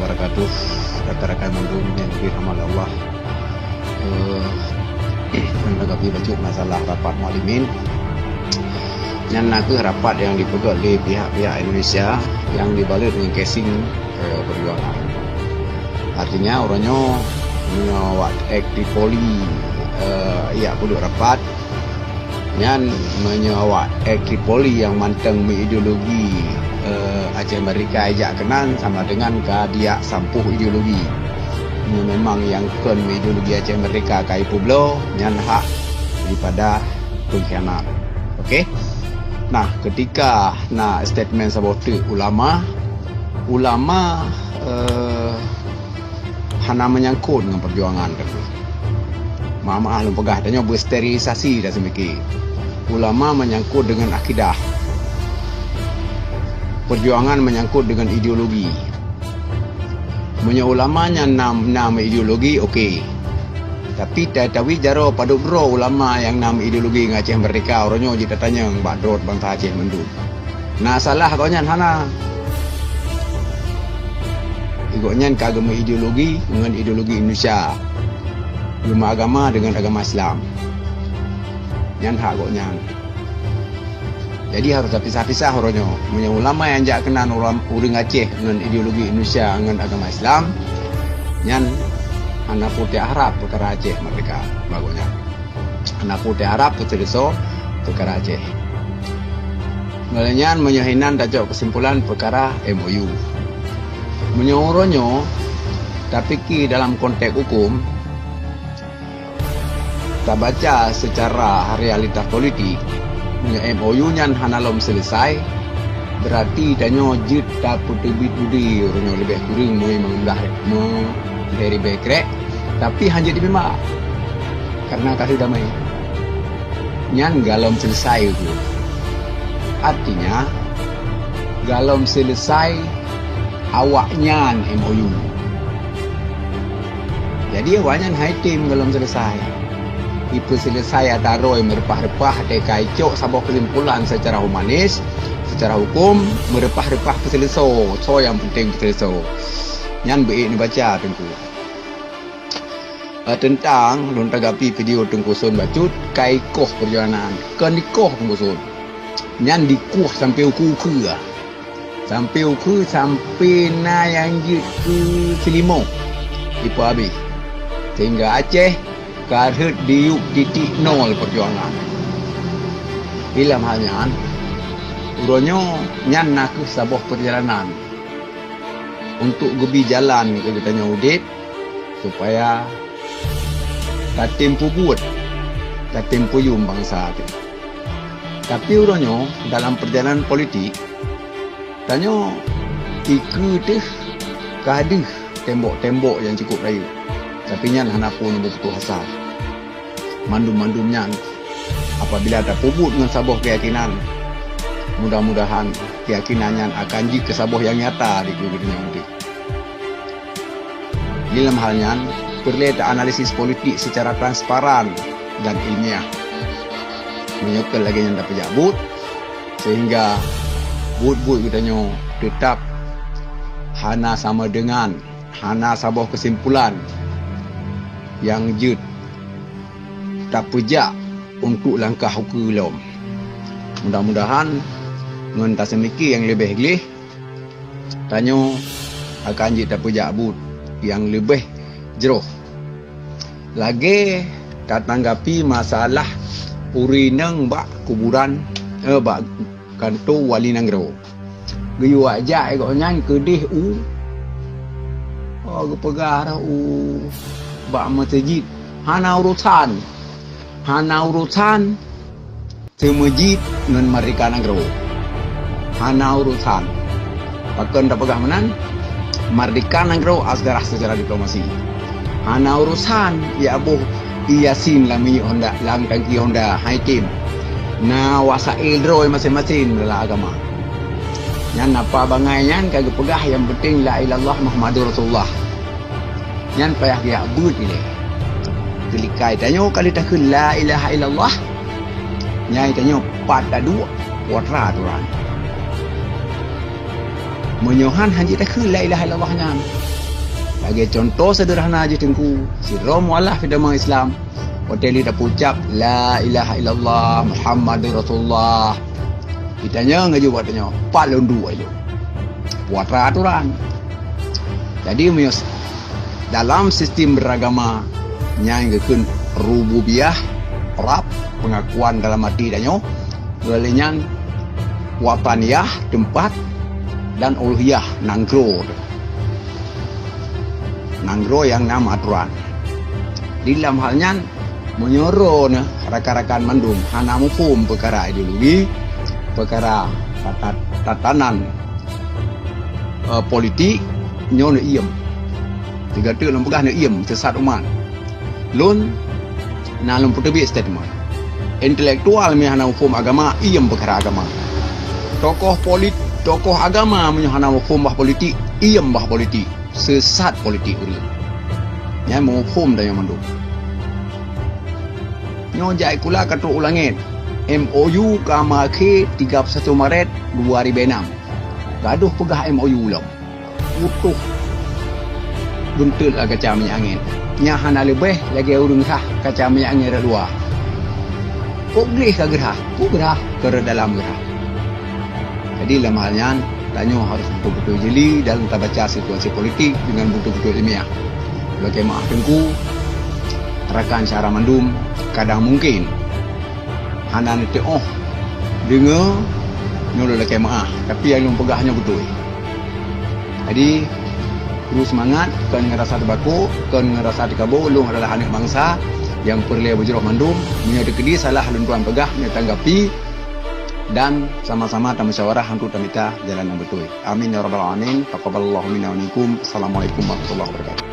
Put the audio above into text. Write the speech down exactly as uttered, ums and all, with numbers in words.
wabarakatuh. Rakan-rakan mandum nyang dirahmati Allah. Eh, lôn tanggapi bacut masalah rapat mualimin. Nyan nakeuh rapat nyang dipeugét lé pihak-pihak Indonesia nyang dibalot ngon casing, eh, perjuangan. Artinya, uroe nyoe, meunyoe awak Tripoli, eh, jak peuduek rapat, nyan meunyoe awak Tripoli nyang mantong meuideologi, eh, Aceh Merdeka jak keunan sama dengan ka dijak sampôh ideologi. Meunyoe memang nyang kon meuideologi Aceh Merdeka ka jipeubloe, nyan hak daripada pengkhianat. Oke? Nah, ketika na statement saboh teuk ulama, ulama, eh, hana menyangkut ngon perjuangan teuh. Meu'ah-meu'ah lôn peugah, tanyoe beusterilisasi dah seumiki. Ulama menyangkut dengan akidah. Perjuangan menyangkut dengan ideologi. Meunyoe ulama nyan na, na ideologi, oke. Tapi ta-, tawi jaroe padub droe ulama nyang na ideologi ngon Aceh Merdeka, uroe nyoe jeuet tatanyong bak droe bansa Aceh mandum. Na salah gobnyan? Hana. Gobnyan ka geumeuideologi ngon ideologi Indonesia, geumeuagama dengan agama Islam. Nyan hak gobnyan. Jadi harôh tapisah-pisah uroe nyoe. Meunyoe ulama nyang jak keunan uram-, ureuëng Aceh ngon ideologi Indonesia ngon agama Islam, nyan hana peue taharab peukara Aceh merdeka bak gobnyan. Hana peue taharab peuseuleusoe peukara Aceh. Ngon lagée nyan, meunyoe hinan tacok keusimpulan peukara M O U. Meunyoe uroe nyoe tapike dalam konteks huköm, tabaca seucara realitas politik, meunyoe M O U nyan hana lom seuleusai, beurati tanyoe jeuet tapeuteubiet udi uroe nyoe leubeh kureueng meulimong blah, meulimong ribée krek, tapi hana jeuet jipimbak, kareuna ka lheueh damai. Nyan golom seuleusai ukeue. Artinya, golom seuleusai awaknyan M O U. Jadi, awaknyan hai tem golom seuleusai. Ipeuseuleusai ata droe meureupah-reupah, teuka icok saboh keusimpulan seucara humanis, seucara huköm, meureupah-reupah peuseuleusoe, soe nyang peunteng peuseuleusoe. Nyan beuék neubaca Teungku. Eh, teuntang lôn tanggapi video Teungku Son bacut, ka ikoh peujuangan. Kon ikoh Teungku Son. Nyan dikueh sampoe ukeue-ukeue. Sampoe ukeue, sampoe na nyang jeuet keu seulimong. Ipeuhabéh. Sehingga Aceh ka rhot diyueb titik nol peujuangan. Di lam hal nyan, uroe nyoe nyan nakeuh saboh peurjalanan untuk geubi jalan keu geutanyoe udeb, supaya tatem peubuet, tatem peuyuem bansa teuh. Tapi uroe nyoe, dalam peurjalanan politik, tanyoe ikeue teuh ka deuh tembok-tembok nyang cukup rayeuk, tapi nyan hana peue neubeututoh asa. Mandum-mandum nyan, apabila tapeubuet ngon saboh keuyakinan, mudah-mudahan keuyakinan nyan akan jeuet keu saboh nyang nyata dikeue geutanyoe udeb. Di lam hal nyan, peureulée ta-analisis politik seucara transparan dan ilmiah. Meunyoe kon lagée nyan tapeujak buet, sehingga buet-buet geutanyoe teutab hana sama deungan, hana saboh keusimpulan nyang jeuet tapeujak untuk langkah ukeue lom. Mudah-mudahan ngon taseumiké nyang leubeh gleh, tanyoe akan jeuet tapeujak buet nyang leubeh jroh. Lagée tatanggapi masalah ureuëng inong bak kuburan, eh, bak kantô wali nanggroe. Geuyue jak gobnyan keudeh u, oh, geupeugah rhah u bak meuseujid. Hana urosan. Hana urosan. Seumeujid ngon merdeka nanggroe. Hana urosan. Pakon tapeugah meunan? Merdeka nanggroe asa garah seucara diplomasi. Hana urosan jak boh ie Yasin lam minyeuk Honda, lam tangki Honda, hai tem. Na wasail droe maséng-maséng dalam agama. Nyan apa bangai nyan ka geupeugah nyang penting la ilaha illallah Muhammadur Rasulullah. Nyan payah geujak beuet ilée. Teulikai tanyoe ka lheueh takheun la ilaha illallah. Nyan tanyoe pat taduek, putra aturan. Meunyoe han hana jitakheun la ilaha illallah nyan. Lagée cuntoh seudeurhana jih Teungku, sidroe mualaf agama Islam, watée lé tapeucap la ilaha illallah Muhammadur Rasulullah. Geutanyoe ngon jih bak tanyoe, pat lôn duek lôn. Peue atra aturan. Jadi meunyoe dalam sistem beragama nyang geukheun rububiyah, Rab, pengakuan dalam hati tanyoe, lagée nyan wataniyah, teumpat, dan uluhiyah, nanggroe. Nanggroe nyang na aturan. Di lam hal nyan, meunyoe droeneuh rakan-rakan mandum hana muphom peukara ideologi, peukara tata-, tatanan, eh, politik, nyoe neuiem. Sigoe teuk lôn peugah neuiem, sesat umat. Lôn na lôn peuteubiet statement. Intelektual meunyoe hana muphom agama, iem peukara agama. Tokoh polit-, tokoh agama meunyoe hana muphom bah politik, iem bah politik. Sesat politik ureuëng. Nyan muphom tanyoe mandum. Nyoe jai kula ka trok u langét. M O U ka meuakhé tiga puluh satu Maret dua ribu enam. Gadoh peugah M O U lom. Putôh beunteuk lam kaca minyeuk angén. Nyan hana leubeh lagée ureuëng rhah kaca minyeuk angén rot dua. Kok gleh ka geurhah? Peue geurhah? Keu rot dalam geurhah. Jadi, lam hal nyan, tanyoe harôh beutôi-beutôi jeli dan tabaca situasi politik deungon beutôi-beutôi ilmiah. Lôn lakée meuáh Teungku, rakan syedara mandum, kadang mungken hana neuteuoh deungoe nyoe lôn lakée meuáh, tapi nyang lôn peugah nyoe beutôi. Jadi, kru seumangat, kon ngon rasa teubakok, kon ngon rasa teukabô, ulôn adalah aneuëk bansa nyang peureulée beujroh mandum. Meunyoe teukeudi salah lôn tuan peugah, meunyoe tanggapi, dan sama-sama tamusyawarah untuk tamita jalan nyang beutôi. Amin ya rabbal alamin. Taqabbalallahu minna wa minkum. Assalamualaikum warahmatullahi wabarakatuh.